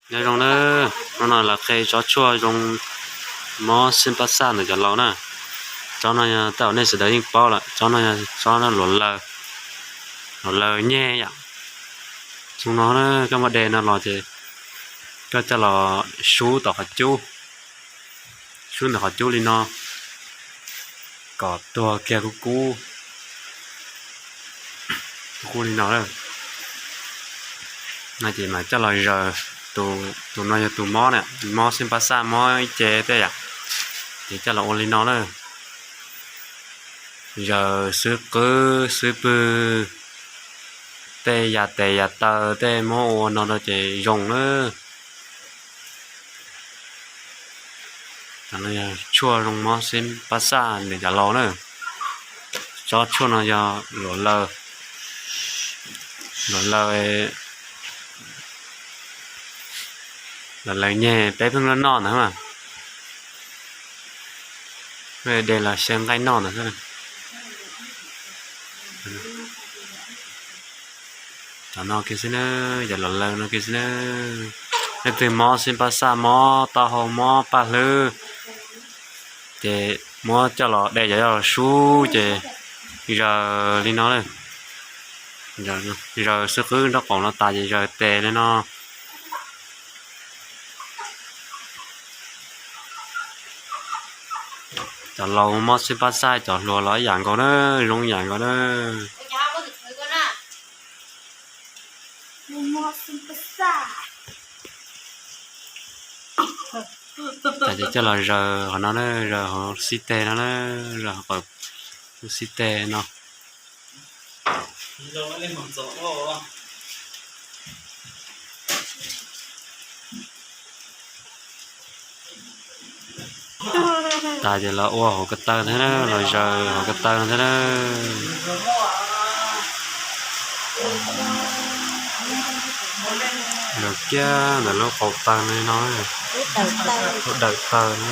Nyob zoo na, hnub no los qhia tsob tshuaj zoo mob xeeb pab xaj ntawm cov laus na. Tsob no yog tej zaum nej sawv daws yeej paub lawm, tsob no yog tsob luam laws, luam laws nyeg yom. Xyoo no na koj muaj de no los ces koj coj los sub tom qhov cub, sub ntawm qhov cub li no kom tuag kiag kub kub, kub kub li no lawm. No ces mam coj los zaws, tus no yog tus mob na, mob xeeb pab xaj mob ib ce tej yam, ces coj los ua li no na. Zaws xwb qwb xwb pwg, tej yam tes yam taw tej muab ua no rau ces zoo na. Tshuaj zoo mob xeeb pab xaj ntawm cov laus na. Tsob tshuaj no yog luam laws, luam laws, luam laws nyeg peb pheej luaj noj ntawd mas, de los xyaw nqaij noj ntawd xwb. Cov no kiag xwb na, cov luam laws no kiag xwb na. Leej twg mob xeeb pab xaj, mob taub hau, mob paj hlwb, ces muab coj los de, coj los sub ces zaws li no na. Zaws xwb qwb nraub qaum no tas ces zaws tes li no. Cov laus mob xeeb pab xaj, cov hluas los ib yam nkaus na, zoo ib yam nkaus na. Tas ces coj los zaws qhov no na, zaws hauv xib teg no na, zaws hauv qhov xib teg no. Tas ces los ua hauv ko taw thiab na, los zaws hauv ko taw no thiab na. Zaws kiag ntawm lub qau taw no, lub dawm taw na.